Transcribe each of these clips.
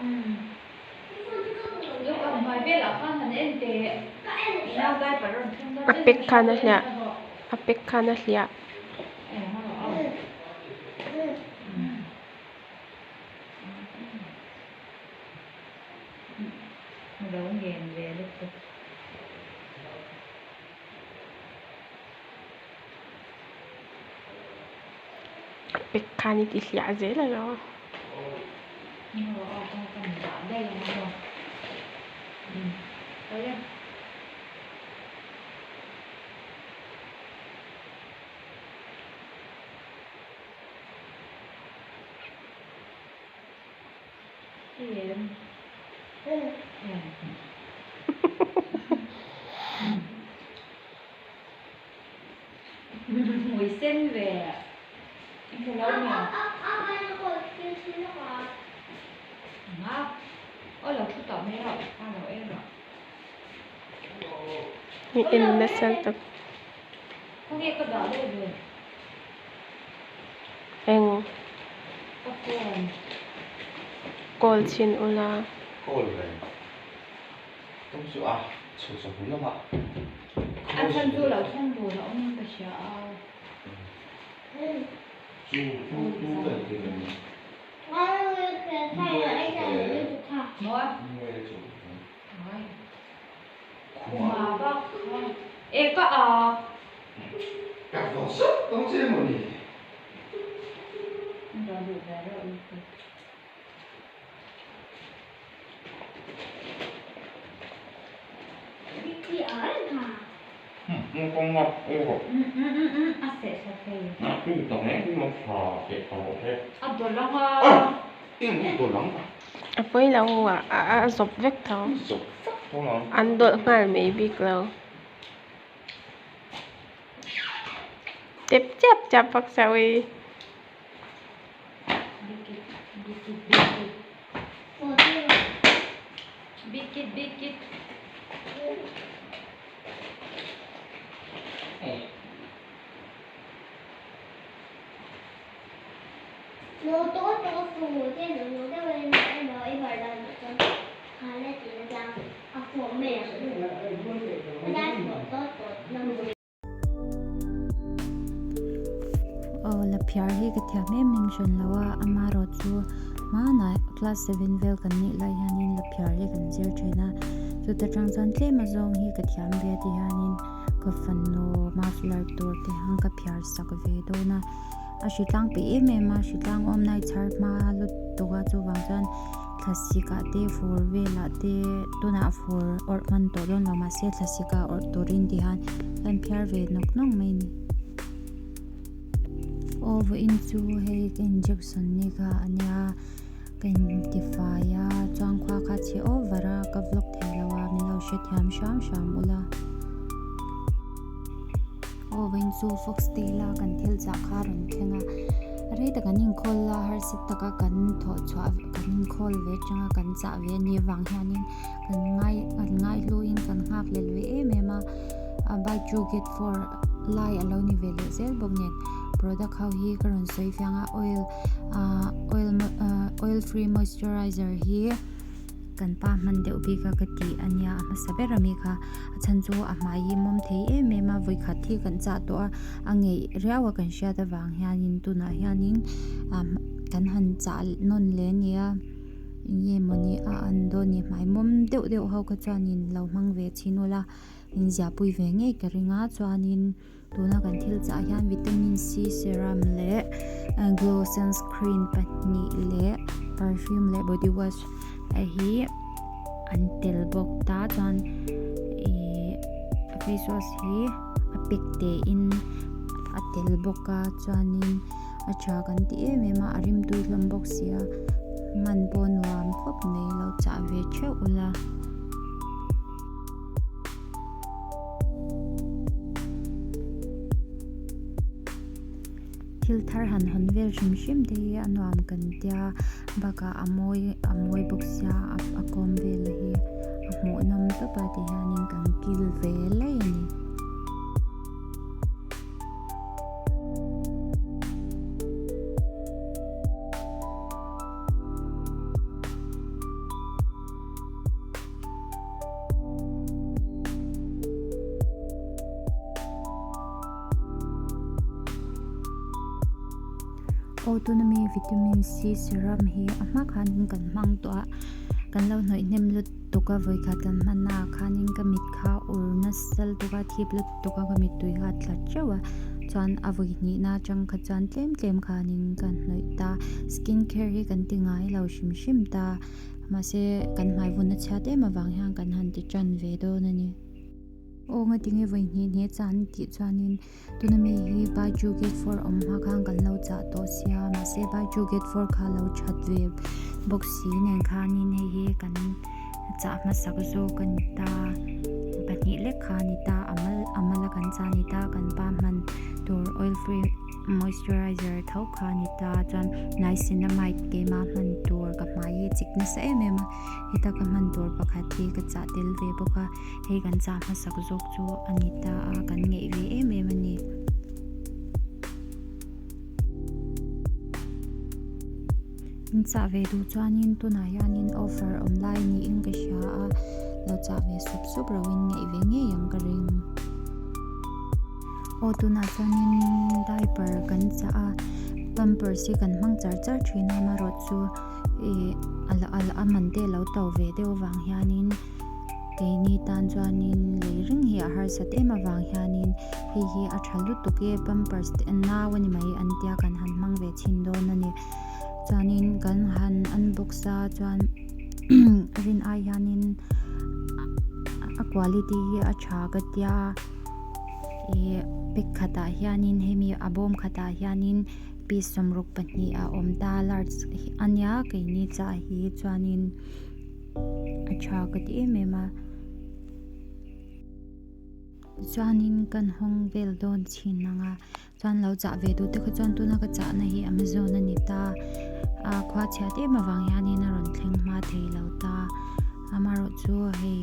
A pack khan a hliah a pack khan a hliah. A pack khan i ti hliah zel alo. I en nasa tak. Eng kawl chhin ula. A pawi lo a a zawp vek tho an dawlh nghal mai bik lo tep chiap chiap vak chauh i. Aw la phiar hi ka thiam em em hran lo a amaherawh chu hmanah class seven vel kan nih lai hianin la phiar hi kan zir thin a chuta tang chuan tlem azawng hi ka thiam ve ti hianin ka fanu muffler tur te ang ka phiar sak ve dawn a a hritlang peih em em a hritlang awm nai chhar hma lutuk a chuvang chuan thlasik ah te fur velah te tunah fur awrh hman tawh dawn lo mahse thlasik ah awrh turin ti hian kan phiar ve nawk nawk mai a ni. Aw vawiin chu hei ka injection ni kha a nia ka intifai a chuan khua kha chhe over a ka vlog thei lo a min lo hrethiam hram hram ula. Aw vawiin chu fox tail a kan thil chah kha a rawn thleng a rei tak an inkhawl a harsa taka kan thawh chhuah kan inkhawl ve atanga kan chah ve anih avang hianin kan ngai kan ngaihluin kan nghak lel ve em em a a buy two get four lai a lo ni ve leh zel bawk nen product ho hi ka rawn sawi fiang a oil ah oil oil free moisturizer hi. Kan pa hman deuh bik a ka tih a nia a hmasa ber ami kha a chhan chu a hmai hi mawm thei em em a vawikhat hi kan chah tawh a a ngeih riau a kan hriat avang hianin tunah hianin ah kan han chah nawn leh a nia eng nge mawni a an dawn ni hmai mawm deuh deuh ho kha chuanin lo hmang ve chhin ula inziahpui ve ngei ka ring a chuanin. Tuna kan thil chah hian vitamin C serum leh glow sunscreen pahnih leh perfume leh body wash hi an tel bawk ta chuan ihh face wash hi a pack te in a tel bawk a chuanin a tha kan ti em em a a rimtui hlawm bawk si a hman pawh nuam khawp mai lo chah ve theuh ula. Thil thar han hawn vel hrim hrim te hi a nuam kan tia bakah a mawi a mawi bawk sia a kawm vel hi a hmuhnawm tawp a ti hianin kan kil ve lai a ni. Aw tuna mi vitamin C serum hi a hma khanin kan hmang tawh a, kan lo hnawih hnem lutuk a vawikhat kan hman naah khanin ka mit kha ur nasa lutuk a thip lutuk a ka mittui kha a tla teuh a chuan a vawi hnihna atang kha chuan tlem tlem khanin ka hnawih ta skin care hi kan ti ngai lo hrim hrim ta mahse kan hmai vun a chhiat em avang hian kan han ti tan ve dawn a ni. Aw ngatinge vawi hnih hnih a chan tih chuanin. Tuna mi hi buy two get four awm hma khan kan lo chah tawh sia mahse buy two get four kha lo that ve bawk si nen khanin hei hi kan chah hmasak zawk a ni ta pahnih lek kha a ni ta a mal a mala kan chah a ni ta kan pa hman tur oil free moisturizer tho kha a ni ta chuan niacinamide keima hman tur ka hmai hi chik nasa em em a heta ka hman tur pakhat hi ka chah tel ve bawk a. Hei kan chah hmasak zawk chu a ni ta a, kan ngeih ve em em a ni. In chah ve duh chuanin tunah hianin offer awm lai niin ka hria a, lo chah ve sup sup rohin ngeih ve ngei ang ka ring. Aw tunah chuanin diaper kan chah a, pampers hi kan hmang char char thin a, amaherawhchu ih a man te a lo to ve deuh avang hianin. Keini tan chuanin lei reng hi a harsat em avang hianin hei hi a tha lutuk e pampers te nau a ni mai an tia kan han hmang ve chhin dawn a ni chuanin kan han unbox a chuan rin ai hianin a quality hi a tha ka tia ih pack khatah hianin hemi a bawm khatah hianin piece 62 a awm ta large a nia keini chah hi chuanin. A tha ka ti em em a tichuanin kan hawng vel dawn chhin ang a chuan lo chah ve duh te kha chuan tuna ka chahna hi amazon a ni ta a khua chhiat em avang hianin a rawn thleng hma thei lo ta amaherawh chu hei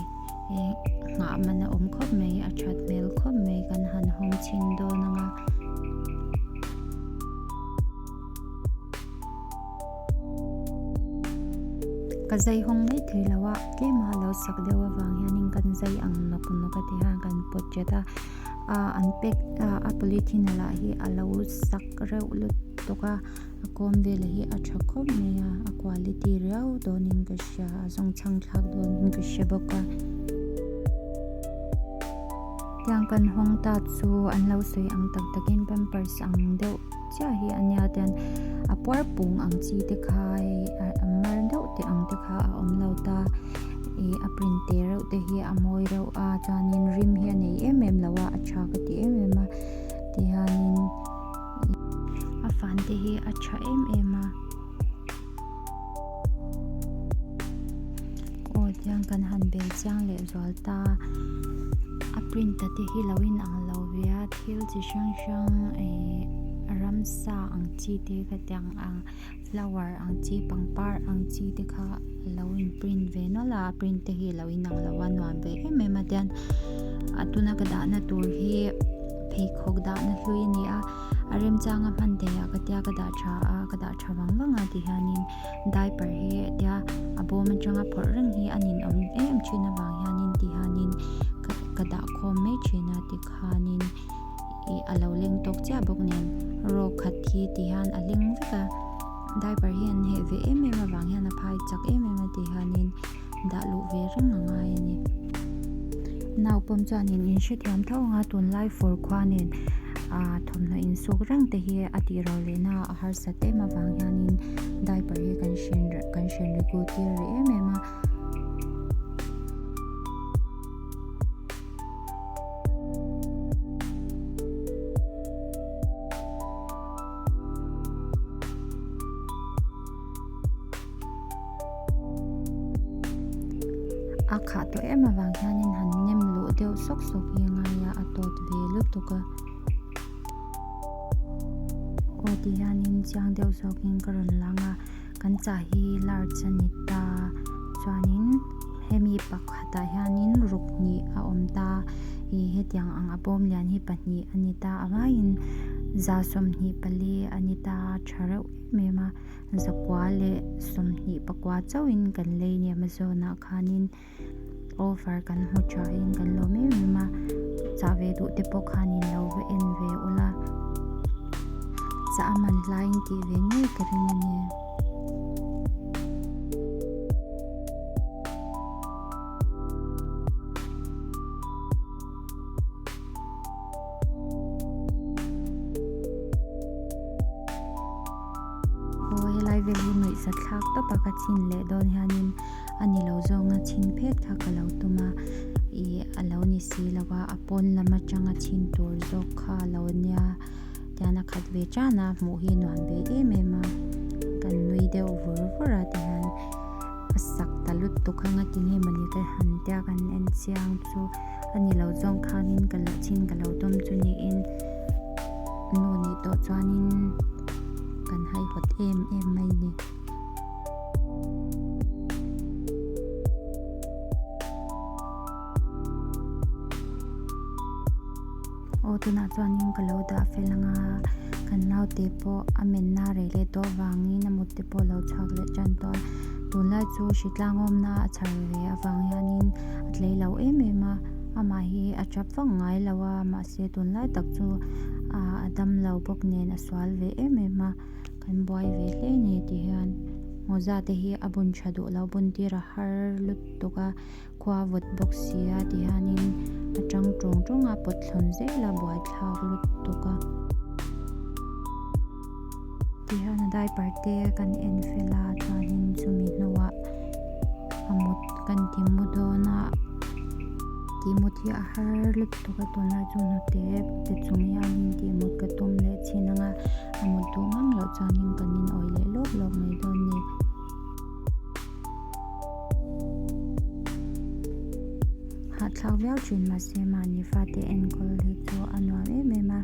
eh nghah man a awm khawp mai a that hmel khawp mai kan han hawng chhin dawn ang a. Ka zai hawng mai thei lo a, tlema lo sak deuh avang hianin kan zai ang nawk nawk a ti hian kan pawt chet a, ah an pack a polythene lah hi a lo sak reuh lutuk a, a kawm vel hi a tha khawp mai a, a quality riau dawnin ka hria a zawngchhang thlak dawnin ka hre bawk a. Tiang kan hawng ta chu an lo sawi ang tak takin pampers ang deuh. Chiah hi a nia tian a puar pung ang chi te kha hei a mar deuh te ang te kha a awm lo ta ih a print te reuh te hi a mawi reuh a chuanin rim hi a nei em em lo a a tha ka ti em em a tihianin a fan te hi a tha em em a. Aw tiang kan han bel chiang leh zual ta a print a te hi lo in ang lo ve a thil chi hrang hrang eh ramsa ang chi te ka ti ang ang flower ang chi pangpar ang chi te kha lo in print ve nawlh a a print te hi lo in ang lo a nuam ve em em a tian a tuna ka dahna tur hi pheikhawk dahna hlui a ni a a remchanga hman theih ah ka tia ka dah tha a ka dah tha vang vang a ti hianin diaper hi tia a bawm atanga phawrh reng hi a ninawm em thin avang hianin ti hianin ka ka dah khawm mai thin a tikhanin ih a lo leng tawk chiah bawk nen rawk khat hi ti hian a leng vek a diaper hi an heh ve em em avang hian a phai chak em em a ti hianin dah luh ve reng a ngai a ni. Naupawm chuanin in hrethiam tho ang a tunlai fur khua nen ah thawmhnaw insuk reng te hi a tih ro leh na a harsat em avang hianin diaper hi kan hren kan hren regu tir rih em em a. A khah tawh em avang hianin han nem luh deuh sawk sawk hi a ngai a a tawt ve lutuk a aw ti hianin chiang deuh zawkin ka rawn lang a kan chah hi large a ni ta chuanin hemi pakhatah hianin ruk hnih a awm ta ih hetiang ang a bawm lian hi pahnih a ni ta a vaiin 24 a ni ta tha reuh em em a. 124 chauhin kan lei nia Amazon ah khanin offer kan hmu thain kan lawm em em a chah ve duh te pawh khanin lo va en ve ula. Chah a man hlaiin tih ve ngei ka ring a ni. Aw helai vel hi ngaihza thlak tawp a ka chhin leh dawn hianin a ni lo zawnga chhin phet kha ka lo tum a ih a lo ni si lo a a pawn lam atanga chhin tur zawk kha a lo nia tian a khat ve tan a hmuh hi nuam ve em em a kan nui deuh vur vur a tihian a sak ta lutuk ang a tinge mawni ka han tia kan en chiang chu a ni lo zawng khanin ka lo chhin ka lo tum chu niin nu nih tawh chuanin kan haihawt em em mai a ni. Aw tunah chuanin ka lo dah fel ang a kan naute pawh a menna rei leh tawh avangin a mut te pawh a lo chhuak leh tan tawh a tunlai chu hritlang awmna a chhar ve avang hianin a tlei lo em em a amah hi a tap vak ngai lo a mahse tunlai tak chu ah a dam lo bawk nen a sual ve em em a kan buai ve hle a ni ti hian mawza te hi a bun tha duh lo bun tir a har lutuk a. Khua vawt bawk si a ti hianin a tang tawng tawng a pawt thlawn zel a buaithlak lutuk a. Ti hian a diaper te kan en fel a chuanin chumi hnuah a mut kan ti mu dawn a tih mut hi a har lutuk a tunlai chu hnute pe chung hianin tih mut ka tum leh chin ang a a mut duh ngang loh chuanin kan inawih leh lawp lawp mai dawn a ni. Hahthlak viau thin mahse mahni fate enkawl hi chu a nuam em em a,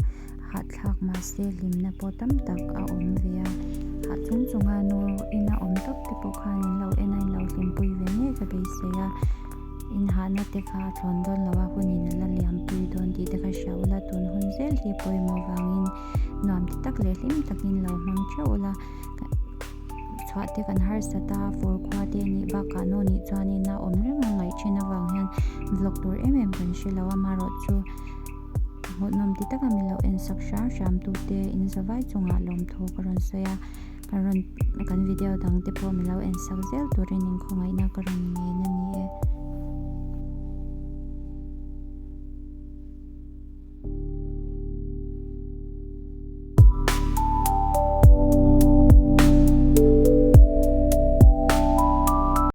hahthlak mahse hlimna pawh tam tak a awm ve a, hah chung chunga nu ina awm tawp te pawh khan in lo en a in lo hlimpui ve ngei ka beisei a, in hahna te kha a thlawn dawn lo a hun in a la liampui dawn tih te kha hria ula tun hun zel hi pawimawh vangin nuam ti tak leh hlim takin lo hmang theuh ula. Chhuah te kan harsat a, fur khua te anih bakah nu nih chuanin a awm reng a ngaih thin avang hian vlog tur em em kan hre lo a, amaherawhchu hmuhnawm ti taka min lo en sak hram hram tu te in zavai chungah lawmthu ka rawn sawi a, kan rawn kan video dang te pawh min lo en sak zel turin inkhawngaihna ka rawn ngen a ni e.